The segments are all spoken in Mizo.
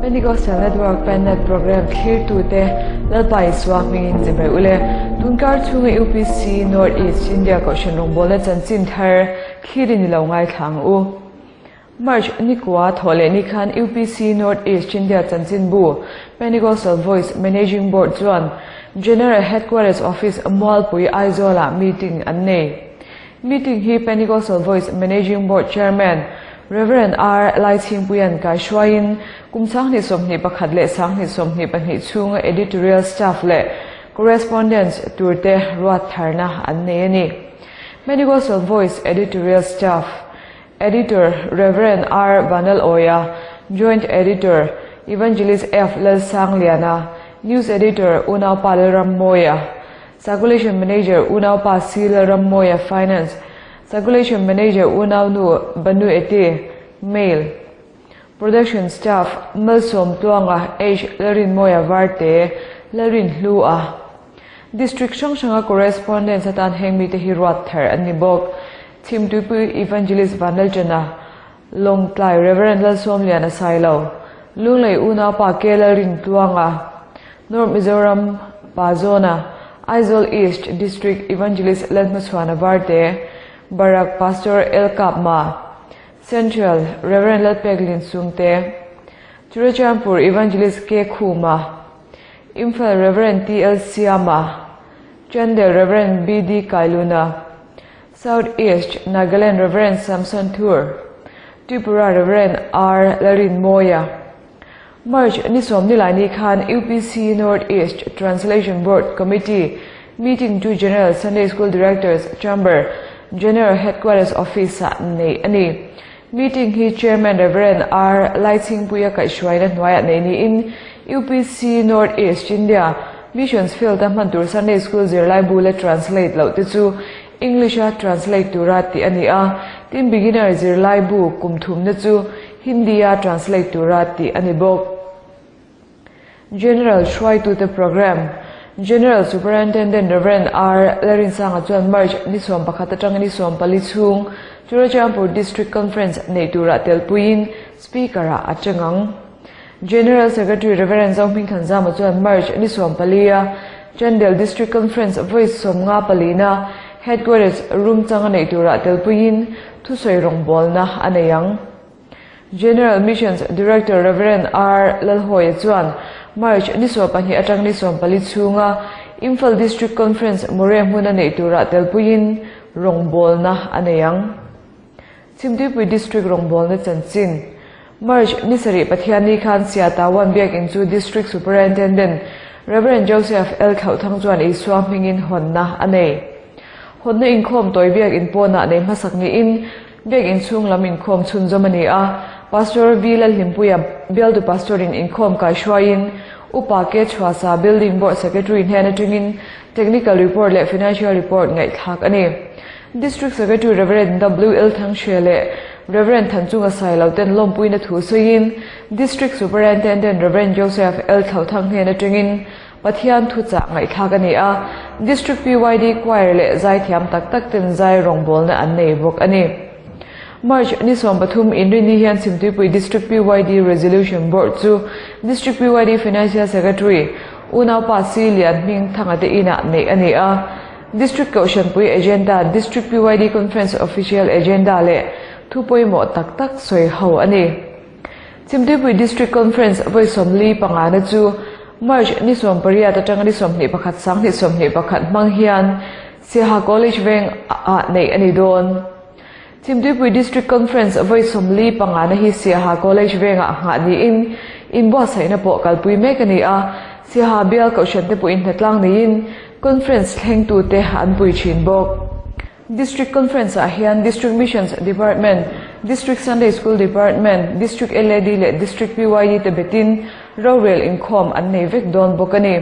Pentecostal Network Pennet Program thlirtute Lalpa Isua hmingin chibai ule. Tunkar chhunga UPC North East India Kohhran rawngbawlna chanchin thar thlir in i lo ngaithla ang u. March nikua thawh leh ni khan UPC North East India chanchinbu Pentecostal Voice Managing Board chuan General Headquarters Office Mualpui Aizawl-ah meeting an nei. Meeting hi Pentecostal Voice Managing Board Chairman Rev. R. Laichhingpuia'n kaihruaiin kum 2021 leh 2022 chhunga editorial staff leh correspondents turte ruat tharna an nei a ni. Pentecostal Voice editorial staff Editor, Rev. R. Vanal Awia, Joint Editor, Evangelist F. Lalsangliana, News Editor, Unaupa Lalrammawia, Circulation Manager, Unaupa C. Lalrammawia, Finance, Circulation Manager, Unaunu Banu Ete, Mail, Production Staff, Malsawm Tluanga, H. Lalrinmawia Varte, Lalrinhlua. District hrang hranga Correspondents atan heng mite hi ruat thar an ni bawk. Chhimtuipui Evangelist Vanlalṭana, Lawngtlai Rev. Lalsawmliana Sailo, Lunglei Unaupa K. Lalrintluanga, North Mizoram Pa Zawna, Aizawl East District Evangelist Lalhmachhuana Varte, Barak Pastor L. Kapma, Central Rev. Lalpeklin Sumte, Churachandpur Evangelist K. Khuma, Imphal Rev. T. L. Siama, Chandel Rev. B. D. Kailuna, South East Nagaland Rev. Samson Thur, Tripura Rev. R. Lalrinmawia. March ni 10 ni ni khan UPC North East Translation Board Committee meeting chu General Sunday School Directors Chamber General Headquarters Office ah nei a ni. Meeting hi Chairman Rev. R. Laichhingpuia kaihhruaina hnuaiah nei niin UPC North East India Missions Field a hman tur Sunday School zirlai bula translate loh te chu English-a translate tura tih a ni a, tin beginner zirlai bu kum thumna chu Hindi-a translate tura tih a ni bawk. General hruaitute Programme, General Superintendent Rev. R. Lalrinsanga chuan March ni 11 atanga ni 14 chhung Churachandpur District Conference nei turah telpuiin Speaker-ah a cheng ang. General Secretary Rev. Zohmingthanzama chuan March ni 14 a Chandel District Conference vawi 54 na Headquarters room changa nei turah telpuiin thusawi rawngbawlna a nei ang. General Missions Director Rev. R. Lalhawia chuan March ni 12 atang ni 14 chhunga Imphal District Conference Moreh hmuna nei turah telpuiin rawngbawlna a nei ang. Chhimtuipui District rawngbawlna chanchin March ni 7 Pathianni khan Siatawan biakin chu District Superintendent Rev. Joseph L. Thlauhthang chuan Isua hmingin hawnna a nei. Hawnna inkhawm tawi biakin pawnah nei hmasak niin biakin chhung lam inkhawm chhunzawm a ni a, Pastor V. Lalhlimpuia bialtu pastorin inkhawm kaihruaiin Upa K. Chhuasa Building Board Secretary hnen atangin Technical Report leh Financial Report ngaihthlak a ni. District Secretary Rev. W. L. Thangshre leh Rev. Thanchunga Sailo ten lawmpuina thu sawiin District Superintendent Rev. Joseph L. Thlauthang hnen atangin Pathian thuchah ngaihthlak a ni a, District PYD Choir leh zaithiam tak tak ten zai rawngbawlna an nei bawk a ni. March ni 13 inrini hian Chhimtuipui District PYD Resolution Board chu District PYD Financial Secretary Unaupa C. Lian hming thanga te inah neih a ni a, District Kohhranpui Agenda, District PYD Conference Official Agenda leh thu pawimawh tak tak sawi ho a ni. Chhimtuipui District Conference vawi 45 na chu March ni 18 atanga ni 21 2021 hmang hian Siaha College veng ah neih a ni dawn. Chhimtuipui District Conference vawi 45 na hi Siaha College vengah nghah niin inbuatsaihna pawh kalpui mek a ni a, Siaha bial kohhran te pawhin hnatlang neiin Conference thlengtute an pui thin bawk. District Conference ah hian District Missions Department, District Sunday School Department, District LAD leh District PYD te betin rorel inkhawm an nei vek dawn bawk a ni.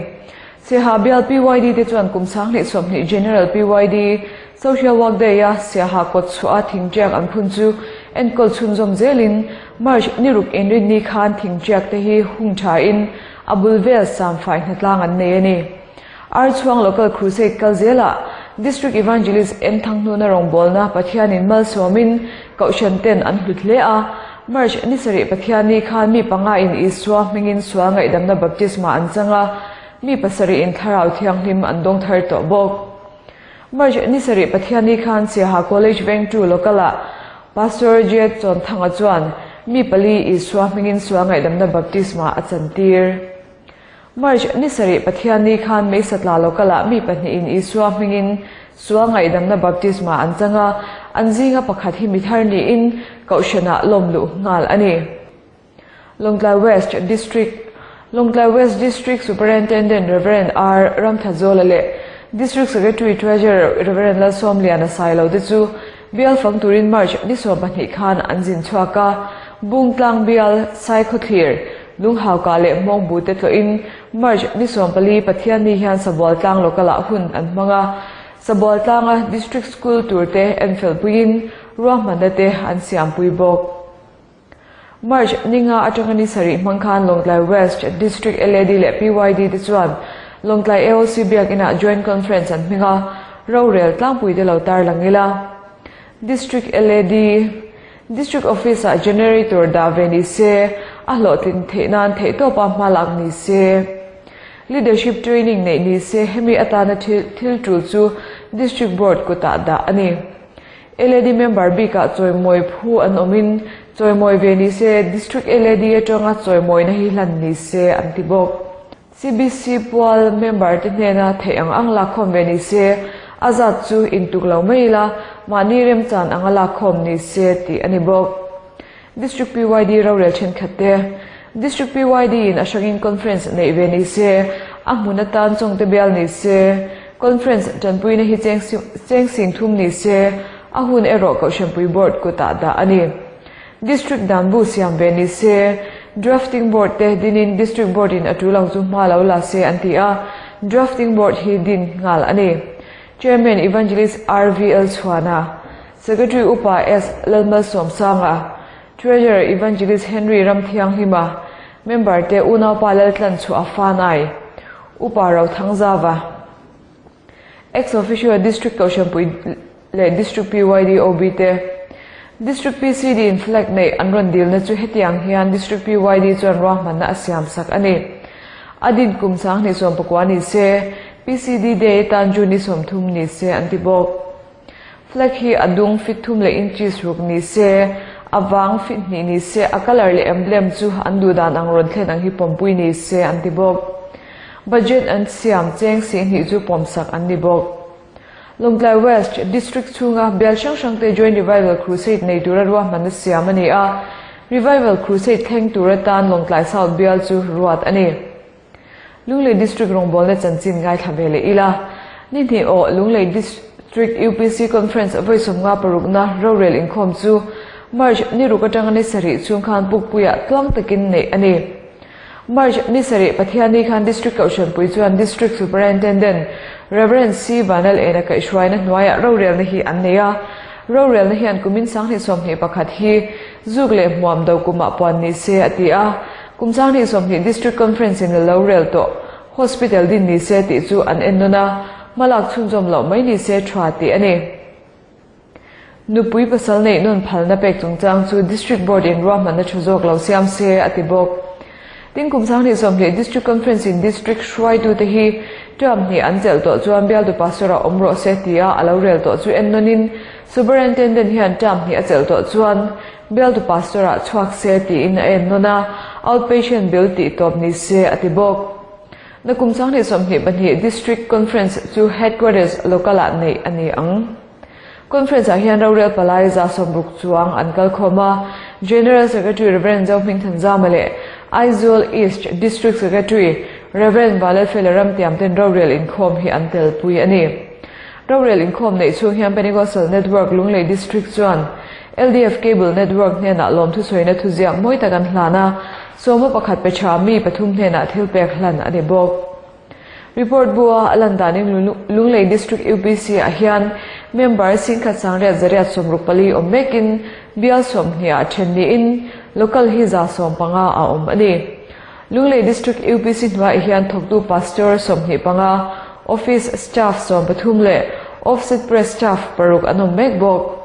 Siaha bial PYD te chuan kum 2020 General PYD Social Work Day a Siaha kawt chhuah a thingtiak an phun chu enkawl chhunzawm zelin March ni ruk inrin ni khan thingtiak te hi hung thain a bul vel samfai hnatlang an nei a ni. Archhuang Local Crusade kal zelah District Evangelist N Thanghnuna rawngbawlna Pathianin malsawmin kohhran ten an hlut hle a. March ni sarih Pathianni khan mi panga in Isua hmingin sual ngaihdamna baptisma an chang a, mi pasarih in Thlarau Thianghlim an dawng thar tawh bawk. March ni sarih Pathianni khan Siaha College Vengtu Local ah Pastor J Chawnthanga chuan mi pali Isua hmingin sual ngaihdamna baptisma a chantir. March ni sarih Pathianni khan Meisatla Local-ah mi pahnihin Isua hmingin sual ngaihdamna baptisma an chang a, an zinga pakhat hi mithar niin Kohhranah lawm luh nghal a ni. Lawngtlai West District Lawngtlai West District Superintendent Rev. R. Ramthazola leh District Secretary Treasurer Rev. Lalsawmliana Sailo te chu bial fang turin March ni 12 khan an zin chhuak a, Bungtlang bial Saikhawthlir Lunghauka leh Hmawngbu te tlawhin March ni 14 Pathianni hian Sabual tlang Local-ah hun an hmang a, Sabual tlanga District School tur te enfel puiin ruahmanna te an siampui bawk. March ninga atanga ni sarih hmang khan Lawngtlai West District LAD leh PYD te chuan Lawngtlai AOC biakinah Joint Conference an hming a, rorel tlangpui te lo tarlang ila. District LAD District Office ah Generator dah ve ni se, a hlawhtlin theih nan theihtawpa hma lak ni se. Leadership Training neih ni se hemi atana thil tul chu District Board kutah dah a ni. LAD member bikah chawimawi phu an awmin chawimawi ve ni se, District LAD atanga chawimawina hi hlan ni se an ti bawk. CBC pual member te hnena theih ang ang lakkhawm ve ni se, a zat chu intuk lo mai ila, mahni remchan anga lakkhawm ni se tih a ni bawk. District PYD rorel thenkhat te, District PYD in a hrangin conference neih ve ni se, a hmun atan chawngte bial ni se, conference tanpuina hi cheng sing thum ni se, a hun erawh Kohhranpui Board kutah dah a ni. District dan bu siam ve ni se, Drafting Board te dinin District Board in a tul ang chu hma lo la se an ti a, Drafting Board hi din nghal a ni. Chairman Evangelist RVL Chhuana, Secretary Upa S Lalmalsawmsanga, Treasurer Evangelist Henry Ramthianghlima, Member te Unaupa Laltlan Chhuah Fanai, Upa Rothangzava, Ex Officio District Kohhranpui leh District PYD OB te, District PCD in flag neih an rawn dilna chu hetiang hian District PYD chuan ruahmanna a siamsak a ni. A din kum 2019 ni se, PCD Day tan June ni 30 ni se an ti bawk. Flag hi a dung fit thum leh inches ruk ni se, a vang fit hnih ni se, a colour leh emblem chu an duh dan ang rawn thlen ang hi pawmpui ni se an ti bawk. Budget an siam cheng si hnih chu pawmsak an ni bawk. Lawngtlai West District chhunga bial hrang hrangte Joint Revival Crusade nei tura ruahmanna siam a ni a, Revival Crusade thleng tur atan Lawngtlai South bial chu ruat a ni. Lunglei District rawngbawlna chanchin ngaithla ve leh ila, ni hnih aw Lunglei District UPC Conference vawi 56na rorel inkhawm chu March ni ruk atanga ni sarih chhung khan Pukpuiah tluang takin neih a ni. March ni sarih Pathianni khan District Kohhranpui chuan District Superintendent Rev. C. Vanal ena kaihhruaina hnuaiah rorelna hi an nei a. Rorelna hian kumin 2021 hi zuk leh hmuam do kumah puan ni se a ti a. Kum 2020 District Conference in la lo rel tawh Hospital din ni se tih chu an en nawn a, hmalak chhunzawm loh mai ni se tha tih a ni. Nupui pasal neih nawn phalna pek chungchang chu District Board in ruahmanna thu zawk lo siam se a ti bawk. Tin kum 2020 District Conference in District hruaitute hi term hnih an chelh tawh chuan bialtu pastor ah awm rawh se tia a lo rel tawh chu en nawnin Superintendent hian term hnih a chelh tawh chuan bialtu pastor ah chhuak se tiin a en nawn a, outpatient bill tih tawp ni se a ti bawk. Na kum 2022 District Conference chu Headquarters Local ah neih a ni ang. Conference ah hian rorel palai 160 chuang an kal khawm a, General Secretary Rev. Zohming Thanzama leh Aizawl East District Secretary Rev. Valalfela Ramtiam ten rorel inkhawm hi an telpui a ni. Rorel inkhawm neih chhung hian Pentecostal Network Lunglei District chuan LDF Cable Network hnenah lawm thusawiina thuziak mawi tak an hlan a, sawma pakhat pe tha mi pathum hnenah thil pek hlan a ni bawk. Report bua a lan danin Lunglei District UPC ah hian member singkhat sangriat zariat 64 awm mekin bial 20 ah then niin local hi 115 a awm a ni. Lunglei District UPC hnuaiah hian thawktu pastor 25, office staff 13 leh offset press staff paruk an awm mek bawk.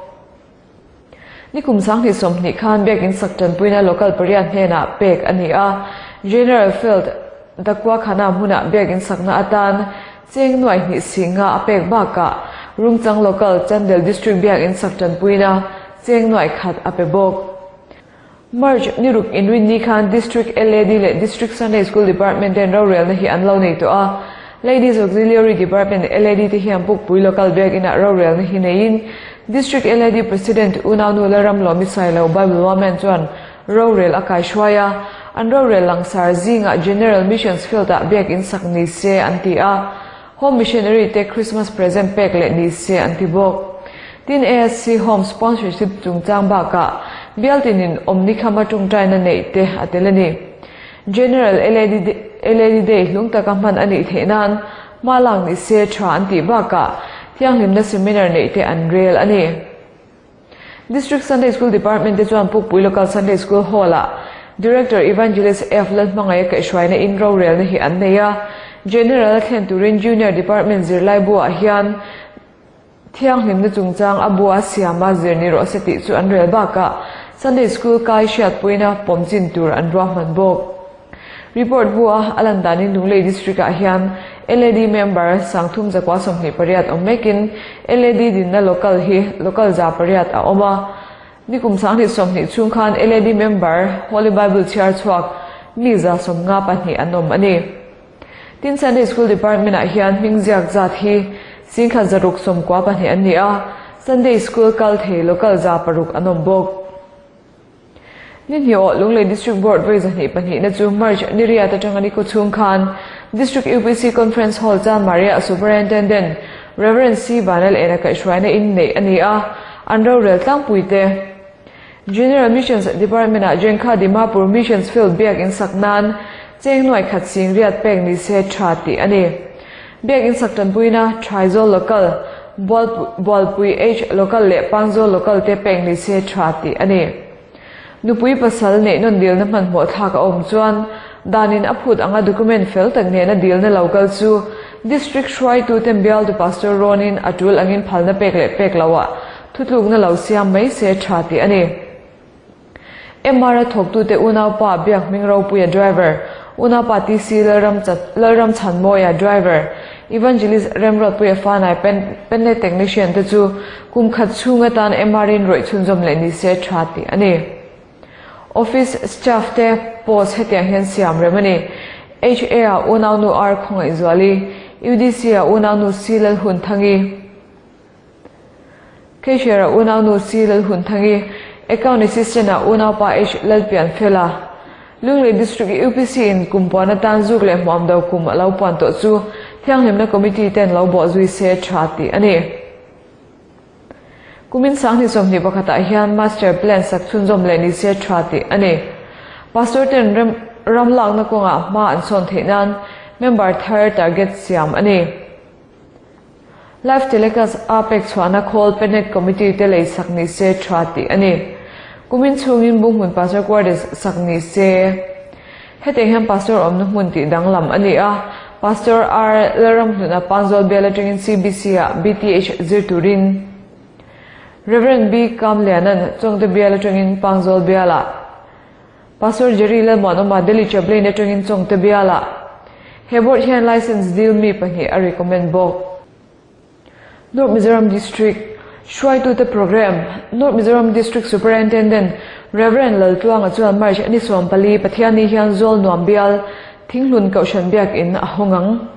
Nikum 2020 khan biakin sak tanpuina local pariat hnenah pek a ni a. General Field Dakuakhana hmunah biakin sakna atan cheng nuai hnih singa a pek bakah Rungchang Local Chandel District biakin sak tanpuina cheng nuai khat a pe bawk. March ni ruk inrinni khan District LAD leh District Sunday School Department ten rorelna hi an lo nei tawh a. Ladies Auxiliary Department LAD te hian Pukpui Local Biakinah rorelna hi neiin District LAD President Unaunu Lalramlawmi Sailo Bible Woman chuan rorel a kaihruai a, an rorel langsar zingah General Missions Field-ah biakin sak ni se an ti a, Home Missionary te Christmas present pek leh ni se an ti bawk. Tin ASC Home sponsorship chungchang bakah bial tinin awmni khama tawngtaina neih te a tel a ni. General LAD LAD Day hlung taka hman a nih theih nan hma lak ni se tha an tih bakah thianghlimna seminar neih te an rel a ni. District Sunday School Department te chuan Pukpui Local Sunday School Hall-ah Director Evangelist F. Lalhmangaia kaihhruaina in rorelna hi an nei a. General a thlen turin Junior Department zirlaibu-ah hian thianghlimna chungchang a bua siama zir ni rawh se tih chu an rel bakah Sunday School kai hriatpuina pawm chin tur an ruahman bawk. Report bua a lan danin Lunglei District-ah hian LAD member 3328 awm mekin LAD dinna local hi local 800 a awm a. Nikum 2020 chhung khan LAD member Holy Bible chhiar chhuak mi 152 an awm a ni. Tin Sunday School Department-ah hian hming ziak zat hi 1692 an ni a, Sunday School kal thei local 600 an awm bawk. Ni hnih aw Lunglei District Board vawi 22 na chu March ni riat atanga ni khawchhung khan District UPC Conference Hall Chanmaria Superintendent Rev. C. Vanal ena kaihhruaina in neih a ni a, an rorel tlangpui te. General Missions Department-ah Jengkha Dimapur Missions Field biak in sak nan cheng nuai khat sing riat pek ni se tha tih a ni. Biak in sak tanpuina Thaizawl Local, Bualpui H Local leh Pangzawl Local te pek ni se tha tih a ni. Nupui pasal neih nawn dilna hmanhmawh thlak a awm chuan danin a phut anga document fel tak nena dilna lo kal chu District hruaitu ten bialtu Pastor rawnin a tul angin phalna pek leh pek loah thutlukna lo siam mai se tha tih a ni. MR a thawktute unaupa Biak Hming Ropuia driver, unaupa TC Lalram Chhanmawia driver, Evangelist Remruatpuia Fanai Pennet technician te chu kum khat chhung atan MR in rawih chhunzawm leh ni se tha tih a ni. Office staff te post hetiang hian siam rem a ni. HA ah unaunu R Khawngaihzuali, UDC ah unaunu C Lalhunthangi, Cashier a unaunu C Lalhunthangi, Account Assistant a unaupa H Lalpianfela. Lunglei District UPC in kum puan atan zuk leh hmuam do kum a lo puan tawh chu Thianghlimna Committee ten lo bawh zui se tha tih a ni. Kumin 2021 ah hian Master Plan sak chhunzawm leh ni se tha tih a ni. Pastor ten rem ram lakna kawngah hma an sawn theih nan member thar target siam a ni. Live telecast a pek chhuahna khawl Penet Committee te lei sak ni se tha tih a ni. Kumin chhungin Bunghmun Pastor Quarters sak ni se. Hetih hian Pastor awmna hmun tih danglam a ni a, Pastor R Lalramhluna Panzawl bial atangin CBC ah BTH zir turin Rev B Kamliana'n Chawngte bial atangin Pangzawl bialah Pastor Jerry Lalmuanawma Delhi Chaplain atangin Chawngte bialah he board hian license deal mi pahnih a recommend bawk. North Mizoram District hruaitute Programme North Mizoram District Superintendent Rev Laltluanga chuan March ni 14 Pathianni hian Zawl Nuam bial Thinghlun Kohhran Biakin a hawng ang.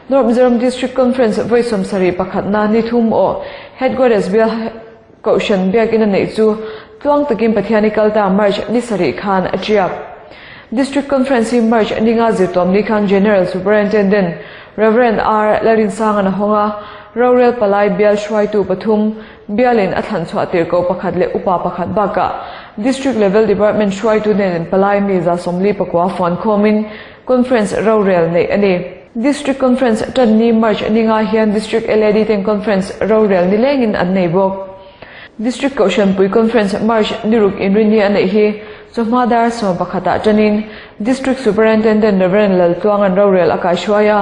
North Mizoram District Conference vawi 71 na ni thum aw Headquarters bial Kohhran biakin a neih chu tluang takin Pathiani kalta March ni sarih khan a tiak. District Conference hi March ninga zirtawm ni khan General Superintendent Rev. R. Larinsangan a hawng a, rorel palai bial hruaitu pathum bialin a thlan chhuah tir ko pakhat leh upa pakhat bakah District Level Department hruaitu nen palai mi 44 fuan khawmin Conference rorel neih a ni. District Conference tan ni March ninga hian District LAD ten Conference rorel ni lengin an nei bawk. District Kohhranpui Conference March ni ruk inrinni a neih hi chawhma dar 11 ah tanin District Superintendent Rev Laltluangan rorel a kaihruai a,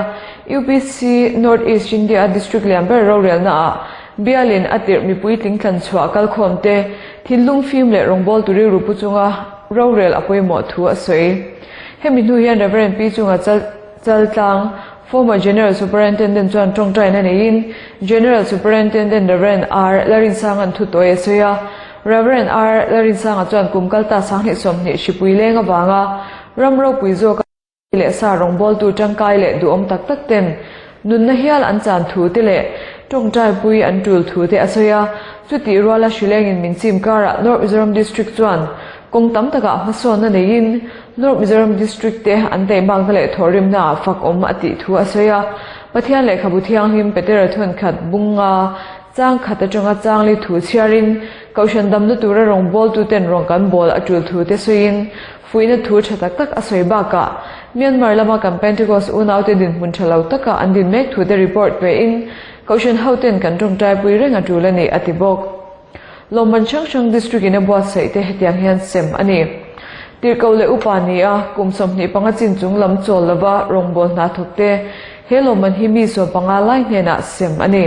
UPC North East India District lian ber rorelna ah bialin a tirh mipui tling thlan chhuah kalkhawm te. thinlung fim leh rawngbawltu rilru pu chunga rorel a pawimawh thu a sawi. Hemi hnu hian Rev. Pi Chunga Chaltlang, former General Superintendent chuan tawngtaina neiin General Superintendent Rev. R. Larinsanga'n thu tawi a sawi a. Rev. R. Larinsanga chuan kum kalta 2020 hripui leng avanga ram ropui zawka leh sa rawngbawltu tangkai leh duhawm tak tak ten nunna hial an chan thu te leh tawngtai pui an tul thu te a sawi a. Chutih ruala hrilengin min chim karah North Mizoram District chuan kawng tam takah hmasawnna neiin North Mizoram District te an teimakna leh thawhrimna ah fak awm a tih thu a sawi a. Pathian lehkhabu thianghlim Petera thuankhat bunga chang khat atanga changli thu chhiarin Kohhran damna tura rawngbawltuten rawn kan bawl a tul thu te sawiin Fuihna thu tha tak tak a sawi bakah Myanmar lama kan Pentecost unaute dinhmun tha lo taka an din mek thute report pein Kohhran hoten kan tawngtaipui reng a tul a ni, a ti bawk. Lawmman hrang hrang District in a buatsaih te hetiang hian sem a ni. Tirhkoh leh upa ni a, kum 25 chin chung lam chawl lova rawngbâwl hna thawk te he lawmman hi mi 15 lai hnenah sem a ni.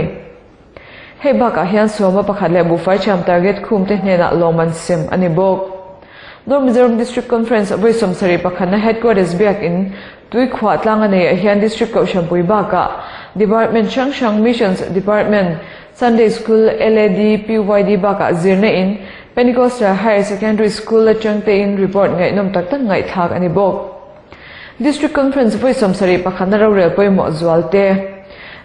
Hei bakah hian sawma pakhat leh buhfai thiam target khum te hnenah lawm an sem a ni bawk. North Mizoram District Conference vawi 71 na Headquarters biakin Tuikhuah tlang a neih ah hian District Kohhranpui bakah Department hrang hrang Missions Department, Sunday School, LAD, PYD bakah zirna in Pentecostal Higher Secondary School atang tein report ngaihnawm tak tak ngaihthlak a ni bawk. District Conference vawi 71 na rorel pawimawh zual te.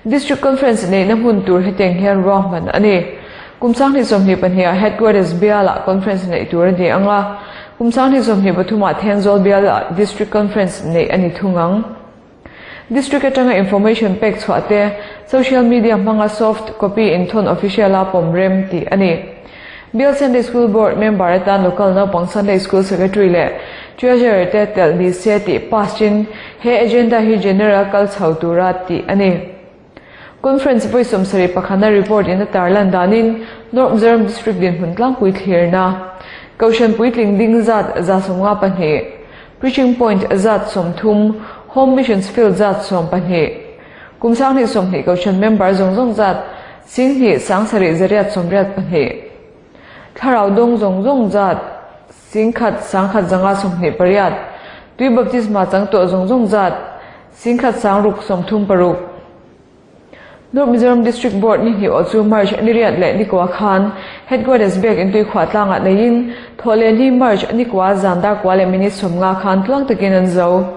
District Conference neihna hmun tur hetiang hian ruahman a ni. Kum 2022 ah Headquarters bialah Conference neih tur a ni ang a, kum 2023 ah Thenzawl bialah District Conference neih a ni thung ang. District atanga information pek chhuah te, social media hmanga soft copy inthawn official a pawm rem tih a ni. Bial Sunday School Board member atan local naupang Sunday School Secretary leh Treasurer te telh ni se tih pass in he agenda hi General kal chho tura tih a ni. Conference vawi 71 na report in a tarlan danin North Mizoram District dinhmun tlangpui thlirna Kohhran puitling ding zat 152, Preaching Point zat 30, Home Missions Field zat 12, Kum 2020 Kohhran member zawng zawng zat 27,882. Thlarau dawng zawng zawng zat 1,1,128. Tui baptisma chang tawh zawng zawng zat 1,636. North Mizoram District Board ni hnih aw chu March ni riat leh ni kua khan Headquarters biakinn Tuikhuah tlangah neiin thawh leh ni March ni kua zan dar kua leh minute 50 khan tluang takin an zo.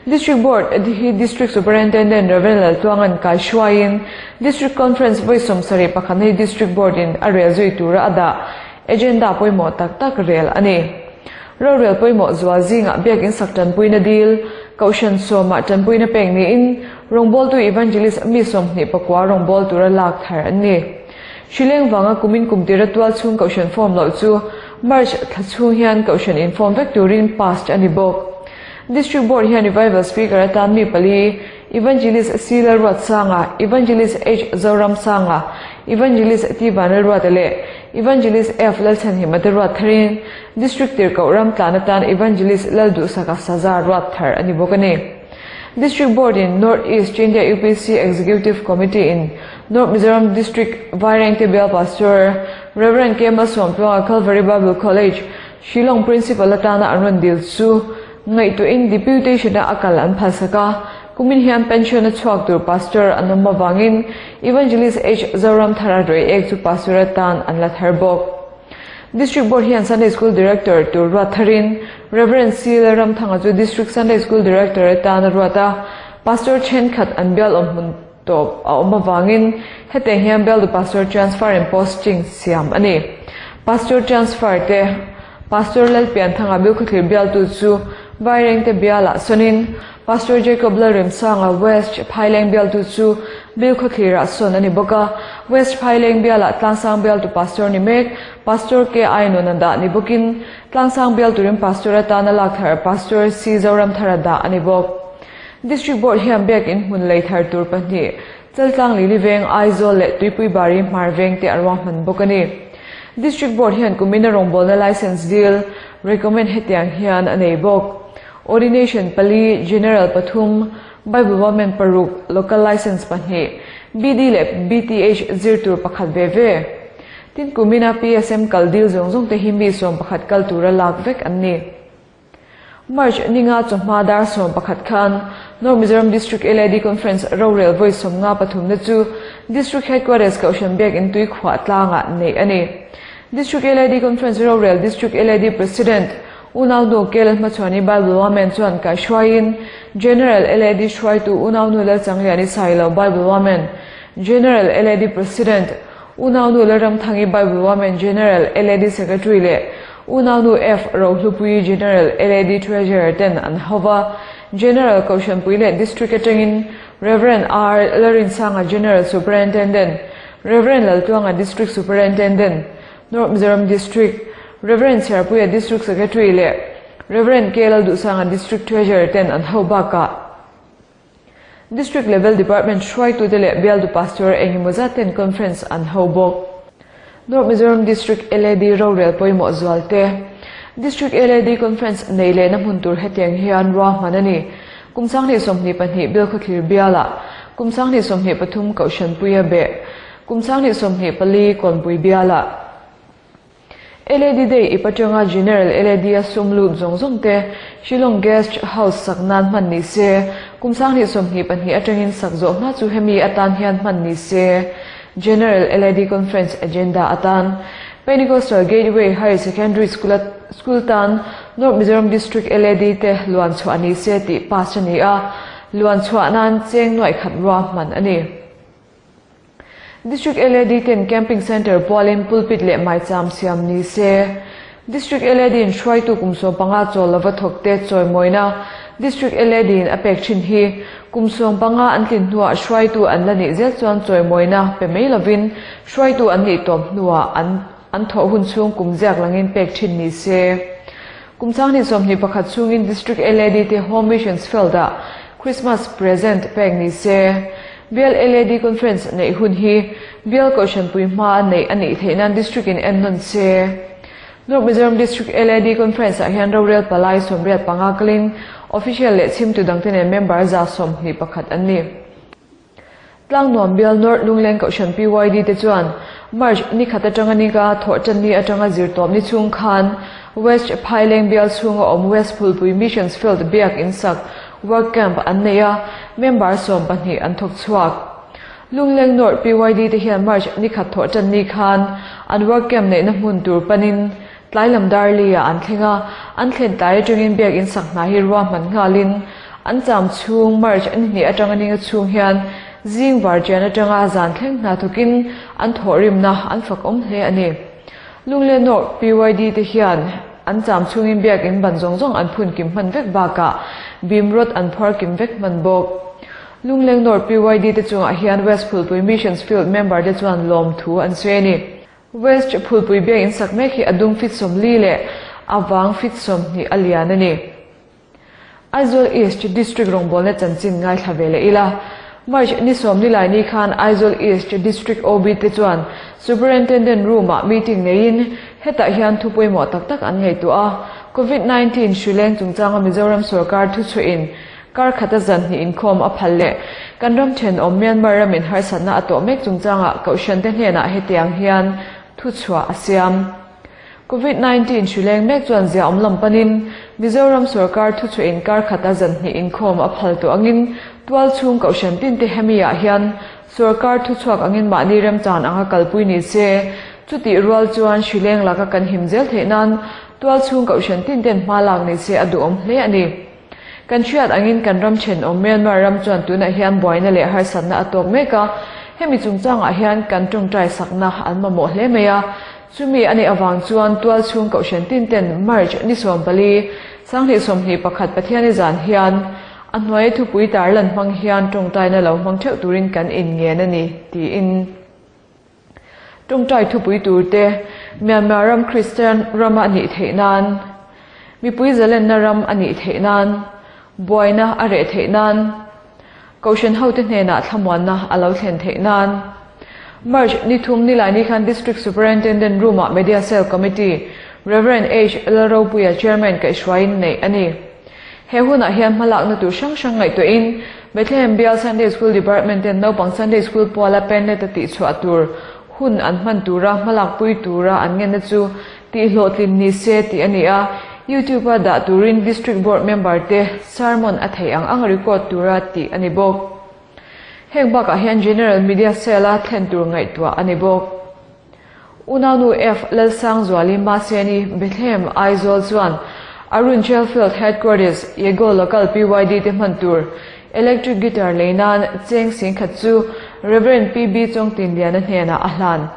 District Board hi District Superintendent Rev. Laltluanga'n kai hruaiin District Conference vawi 71 hi District Board in a rel zui tura a dah agenda pawimawh tak tak rel a ni. Rorel pawimawh zual zingah biakin sak tanpuina dil, Kohhran sawmah tanpuina pek niin rawngbawltu Evangelist mi 29 rawngbâwl tura lak thar an ni. Hrileng vanga kumin kum tira tual chhung Kohhran form loh chu March thla chhung hian Kohhran inform vek turin passed a ni bawk. District Board hian Revival Speaker atan mi pali, Evangelist C. Lalruatsanga, Evangelist H. Zoramsanga, Evangelist T. Vanlalruata leh Evangelist F. Lalchhanhima te ruat tharin District tirhkoh ram tlan atan Evangelist Lalduhsaka Saza ruat thar a ni bawk a ni. District Board in North East India UPC Executive Committee in North Mizoram District Vairengte Bial Pastor Rev. K. Malsawmtluanga Calvary Bible College, Shillong Principal atana an rawn dil chu ngaihtuahin Deputation a a kal an phalsak a, kumin hian pension a chhuak tur Pastor an awm avangin Evangelist H. Zoramthara Reiek chu Pastor atan an la thar bawk. District Board hian Sunday School Director tur ruat tharin Rev. C. Lalramthanga chu District Sunday School Director atan a ruat a, Pastor thenkhat an bial awm hmun tawp a awm avangin hetiang hian bialtu Pastor transfer in posting siam a ni. Pastor transfer te Pastor Lalpianthanga Bilkhawthlir bialtu chu Vairengte bialah sawnin Pastor Jacob Lalremsanga West Phaileng bialtu chu Bilkhawthlirah sawn a ni bawk a, West Phaileng bialah Tlangsang bialtu Pastor ni mek Pastor K Ainun a dah ni bawkin Tlangsang bialturin Pastor atana lak thar Pastor C Zoramthara dah a ni bawk. District Board hian biakin hmun lei thar tur pahnih, Chaltlang Lili Veng, Aizawl leh Tuipui Bari Hmar Veng te a ruahman bawk a ni. District Board hian kumina rawngbawlna Licence dil, recommend hetiang hian a nei bawk. Ordination pali, General pathum, Bible Women paruk, Local Licence pahnih, BD leh BTH zir tur pakhat ve ve. Tin kumina PSM kal dil zawng zawng te hi mi 11 kal tura lak vek an ni. March ninga chawhma dar 11 khan North Mizoram District LAD Conference rorel vawi 53 na chu District Headquarters Kohhran Biakinn Tuikhuah tlangah neih a ni. District LAD Conference rorel District LAD President Unaunu Kel Hmachhuani Bible Women chuan kaihhruaiin General LAD hruaitu Unaunu Lalchangliani Sailo Bible Women General LAD President Unaunu Lalramthangi Bible Women General LAD Secretary leh Unaunu F Rohlupui General LAD Treasurer ten an ho va, General Kohhranpui leh District atangin Rev. R Lalrinsanga General Superintendent, Rev. Laltuanga District Superintendent, North Mizoram District, Rev. Chhiarpuia District Secretary leh Rev. K Lalduhsanga District Treasurer ten an ho bakah District Level Department hruaitute leh bialtu Pastor engemaw zat ten Conference an ho bawk. North Mizoram District LAD rorel pawimawh zualte District LAD Conference nei lehna hmun tur hetiang hian ruahman a ni. Kum 2022 Bilkhawthlir bialah, kum 2023 Kohhranpuia beh, kum 2024 Kawnpui bialah. LAD Day ip atanga General LAD a sum lut zawng zawng te Shillong Guest House sak nan hman ni se, kum 2022 atangin sak zawh hma chu hemi atan hian hman ni se. General LAD Conference Agenda atan Pentecostal Gateway Higher Secondary School a School tan North Mizoram District LAD te luan chhuah ni se tih pass a ni a, luan chhuah nan cheng nuaih khat ruahman a ni. District LAD ten Camping Centre pualin pulpit leh maicham siam ni se. District LAD in hruaitu kum 15 chawl lova thawk te chawimawina District LAD in a pek thin hi kum 15 an tlin hnuah hruaitu an la nih zel chuan chawimawina pe mai lovin hruaitu an nih tawp hnuah an an thawh hun chhung kum ziak langin pek thin ni se. Kum 2021 chhungin District LAD te Home Missions Field ah Christmas present pek ni se. Bial LAD Conference neih hun hi Bial Kohhranpui hma neih a nih theih nan District in en nawn se. North Mizoram District LAD Conference ah hian rorel palai 85 kalin Official leh chhimtu dangte nen member 121 an ni. Tlangnuam Bial North Lungleng Kohhran PYD te chuan March ni khat atanga ni ka thawh tan ni atanga zirtawp ni chhung khan West Phaileng Bial chhunga awm West Phulpui Missions Field biak in sak Work Camp an nei a, member 12 an thawk chhuak. Lungleng North PYD te hian March ni khat thawh tan ni khan an Work Camp neihna hmun tur panin tlailam Darli ah an thleng a, an thlen tlai atangin biak in sak hna hi ruahman nghalin an cham chhung March ni hnih atanga ninga chhung hian zing vartian atanga zan thleng hna thawkin an thawhrimna an fak awm hle a ni. Lungleng North PYD te hian an cham chhungin biak in ban zawng zawng an phun kim hman vek bakah bim rawt an phuar kim vek hman bawk. Lungleng North PYD te chungah hian West Phulpui Missions Field member te chuan lawm thu an sawi a ni. West Phulpui biak in sak mek hi a dung fit 40 leh a vang fit 20 a lian a ni. Aizawl East District rawngbawlna chanchin ngaithla ve leh ila. March ni 10 ni lai ni khan Aizawl East District OB te chuan Superintendent Room ah meeting neiin hetah hian thu pawimawh tak tak an ngaihtuah a. Covid-19 hrileng chungchanga Mizoram sorkar thuchhuahin kar khata zan hnih inkhawm a phal leh kan ram thenawm Myanmar ramin harsatna a tawh mek chungchanga kohhran te hnenah hetiang hian thuchhuah a siam. Covid-19 hrileng mek chuan zia awm lam panin Mizoram sorkar thuchhuahin kar khata zan hnih inkhawm a phal tawh angin tual chhung kohhran tin te hemi ah hian sorkar thuchhuak angin mahni remchan anga kalpui ni se. Chutih rual chuan hrileng laka kan him zel theih nan tual chhung kohhran tin ten hma lak ni se a duhawm hle a ni. Kan hriat angin kan ram thenawm Myanmar ram chuan tunah hian buaina leh harsatna a tawk mek a, hemi chungchangah hian kan tawngtai sakna an mamawh hle mai a. Chumi a nih avang chuan tual chhung kohhran tin ten March ni 14, 2021 Pathiani zan hian a hnuai thupui tarlan hmang hian tawngtaina lo hmang theuh turin kan inngen a ni, tiin tawngtai thupui tur te Myanmar ram Kristian rama a nih theih nan, mipui zalenna ram a nih theih nan, buaina a reh theih nan, Kohhran hote hnenah thlamuanna a lo thlen theih nan. March ni thum ni lai ni khan District Superintendent Room ah Media Cell Committee Rev. H. Lalropuia Chairman kaihhruaiin neih a ni. He hunah hian hmalakna tur hrang hrang ngaihtuahin Bethlehem Bial Sunday School Department ten naupang Sunday School puala penlet a tihchhuah tur. hun an hman tura hmalakpui tura an ngenna chu tihhlawhtlin ni se tih a ni a, YouTube-a dah turin District Board member te sermon a theih ang ang record tura tih a ni bawk. Heng bakah hian General Media Cell-a thlen tur ngaihtuah a ni bawk. Unaunu F. Lalsangzuali Mahseni Bethlehem Aizawl chuan Arun Chelfield Headquarters Yego Local PYD te hman tur electric guitar lei nan cheng singkhat chu Rev. PB Chawngtinliana hnenah a hlan.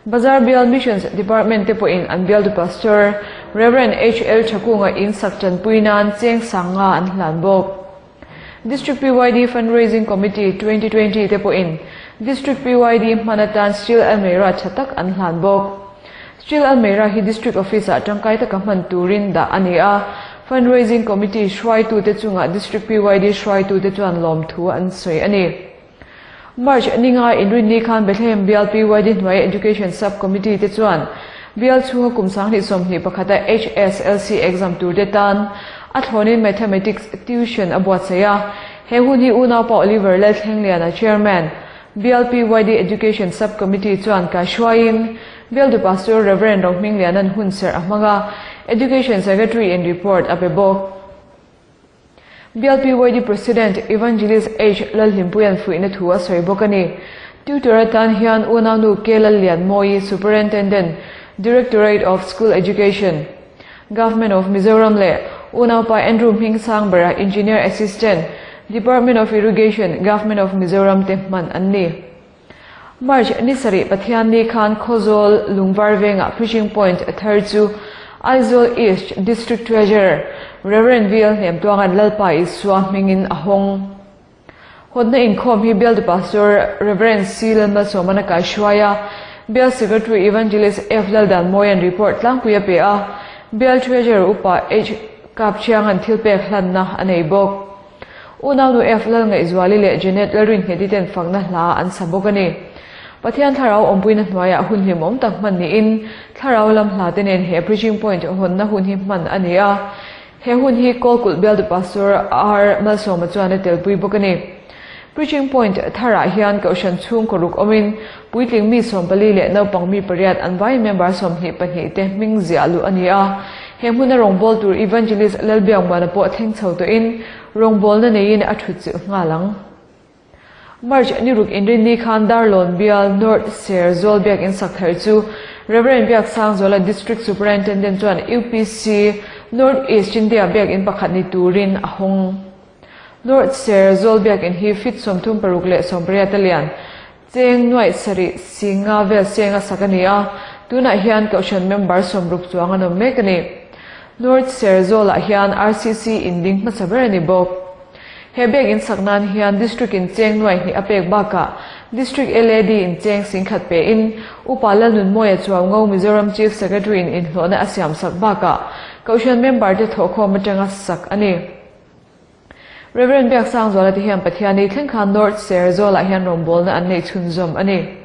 Bazar Bial Missions Department te pawhin an bialtu Pastor Rev. HL Thakunga in sak tanpui nan cheng sanga an hlan bawk. District PYD Fundraising Committee 2020 te pawhin District PYD hman atan Steel Almeira tha tak an hlan bawk. Steel Almeira hi District Office-ah tangkai taka hman turin dah a ni a, Fundraising Committee hruaitute chungah District PYD hruaitute chuan lawmthu an sawi a ni. March ninga inrinni khan Bethlehem Bial PYD hnuai Education Sub Committee te chuan Bial chhunga kum 2021 a HSLC exam tur te tan a thlawnin Mathematics tuition a buatsaih a. He hun hi unaupa Oliver Lalthlengliana Chairman, Bial PYD Education Sub Committee chuan kaihruaiin Bialtu Pastor Rev. Rohmingliana'n hunserh a hmang a, Education Secretary in report a pe bawk. Bial PYD President Evangelist H Lalhlimpuia'n fuihna thu a sawi bawk a ni. Tutor atan hian unaunu K Lallianmawii, Superintendent, Directorate of School Education, Government of Mizoram leh unaupa Andrew Hmingsangbera, Engineer Assistant, Department of Irrigation, Government of Mizoram te hman an ni. March ni sarih Pathianni khan Khawzawl Lungvar vengah Preaching Point thar chu Aizawl East District Treasurer Rev. VL Hnemtuanga'n Lalpa Isua hmingin a hawng. Hawnna inkhawm hi Bialtu Pastor Rev. C Lalmalsawman a kaihruai a, Bial Secretary Evangelist F Laldanmawia'n report tlangpui a pe a, Bial Treasurer Upa H Kapchianga'n thilpek hlanna a nei bawk. Unaunu F Lalngaihzuali leh Jeanette Lalrinhngeti ten fakna hla an sa bawk a ni. Pathian thlarau awmpuina hnuaiah hun hlimawm tak hman niin thlarau lam hla te nen he Preaching Point hawnna hun hi hman a ni a. He hun hi Kawlkulh Bialtu Pastor R Malsawma chuan a telpui bawk a ni. Preaching Point tharah hian Kohhran chhungkaw ruk awmin puitling mi 14 leh naupang mi pariat an vai member 22 te hming ziah luh a ni a. He hmuna rawngbâwl tur Evangelist Lalbiakmuana pawh thleng chho tawhin rawngbâwlna neiin a thut chilh nghal ang. March ni ruk inrinni khan Darlawn bial North Serzawl biakinn sak thar chu Rev. Biaksangzuala District Superintendent chuan UPC North East India biakinn pakhat ni turin a hawng. North Serzawl biakinn hi feet 36 leh 18 a lian. Cheng nuaih sarih singa vel seng a sak a ni a, tunah hian Kohhran member 60 chuang an awm mek a ni. North Serzawlah hian RCC in ding hmasa ber a ni bawk. He biakinn sak nan hian District in cheng nuaih hnih a pek bakah District LAD in cheng singkhat pein Upa Lalnunmawia Chuaungo Mizoram Chief Secretary in inhlawhna a siam sak bakah Kohhran member te thawhkhawm atanga sak a ni. Rev. Biaksangzuala te hian Pathiani thleng khan North Serzawlah hian rawngbawlna an nei chhunzawm a ni.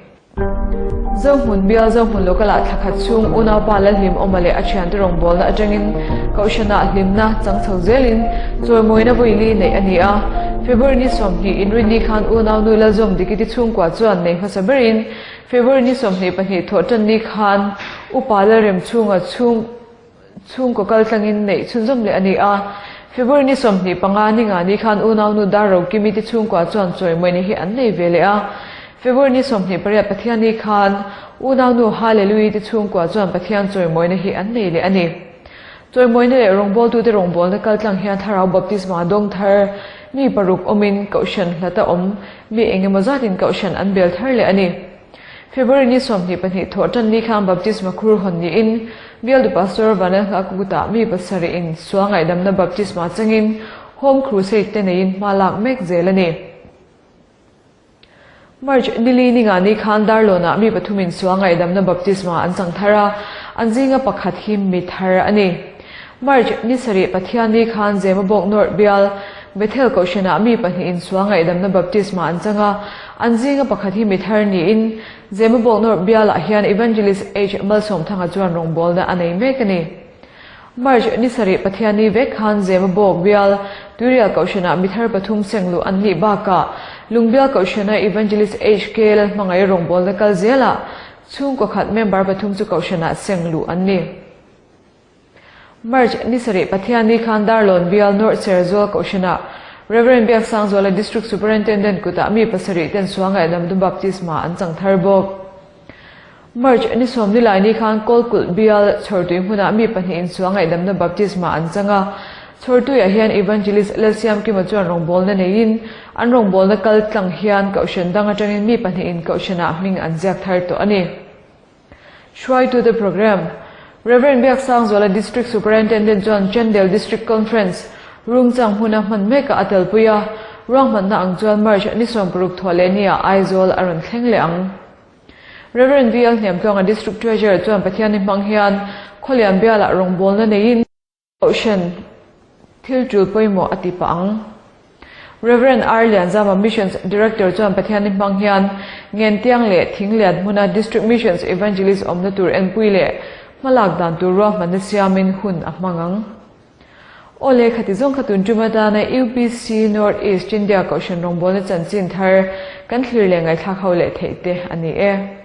Zohmun bial Zohmun local-ah thla khat chhung unaupa Lalhlim Awma leh a thiante rawngbawlna atangin Kohhranah hlimna chang chho zelin chawimawina vawili neih a ni a. February ni 20 inrinni khan unaunu Lalzawm Dikiti chhungkua chuan nei hmasa berin February ni 22 thawhtanni khan Upa Lalremchhunga chhung Chhungkaw kal tlangin neih chhunzawm leh a ni a, February ni 25 ni nga ni khan unaunu Dar Rokimi te chhungkua chuan chawimawina hi an nei ve leh a, February ni 28 Pathianni khan unaunu Hallelui te chhungkua chuan Pathian chawimawina hi an nei leh a ni. Chawimawina leh rawngbawltute rawngbawlna kal tlang hian Thlarau Baptisma dawng thar mi paruk awmin Kohhran hlata awm mi engemaw zatin Kohhran an bel thar leh a ni. February ni 22 thawh tan ni khan Baptisma khur hawn niin Bialtu Pastor Vanlalhla Kutah mi pasarih in sual ngaihdamna Baptisma changin Home Crusade te neiin hma lak mek zel a ni. March nili ni nga ni khan Darlawnah mi pathumin sual ngaihdamna Baptisma an chang thar a, an zinga pakhat hi mi thar a ni. March ni sarih Pathian ni khan Zemabawk North Bial Bethel Kohhranah mi pahnihin sual ngaihdamna Baptisma an chang a, an zinga pakhat hi mi thar niin Zemabawk North Bialah hian Evangelist H Malsawmthanga chuan rawngbawlna a nei mek a ni. March ni sarih Pathianni vek khan Zemabawk Bial Tuirial Kohhranah mi thar pathum seng luh an nih bakah Lungbial Kohhrana Evangelist HK Lalhmangaih rawngbawlna kal zelah chhungkaw khat member pathum chu Kohhranah seng luh an ni. March ni sarih Pathianni khan Darlawn bial North Serzawl Kohhranah Rev. Biaksangzuala District Superintendent kutah mi pasarih ten sual ngaihdam Baptisma an chang thar bawk. March ni sawmni lai ni khan Kawlkulh bial Chhawrtui hmunah mi pahnihin sual ngaihdamna baptisma an chang a. Chhawrtuiah hian Evangelist Lalsiamkima chuan rawngbawlna neiin an rawngbawlna kal tlang hian Kohhran dang atangin mi pahnihin Kohhranah hming an ziak thar tawh a ni. Hruaitute Programme, Rev. Biaksangzuala District Superintendent chuan Chandel District Conference Rungchang hmuna hman mekah a telpui a, ruahmanna ang chuan March ni 60 thuah leh niah Aizawl a rawn thleng leh ang. Rev. VL Hniamtluanga District Treasurer chuan Pathianni hmang hian Khawlian bialah rawngbawlna neiin Kohhran thil tul pawimawh a ti pah ang. Rev. R Lianzama Missions Director chuan Pathianni hmang hian Ngentiang leh Thinglian hmuna District Missions Evangelist awmna tur enpui leh hmalak dan tur ruahmanna siamin hun a hmang ang. Aw le, khati zawng kha tun tum atana UPC North East India Kohhran rawngbawlna chanchin thar kan thlir leh ngaihthlak ho leh theih te a ni e.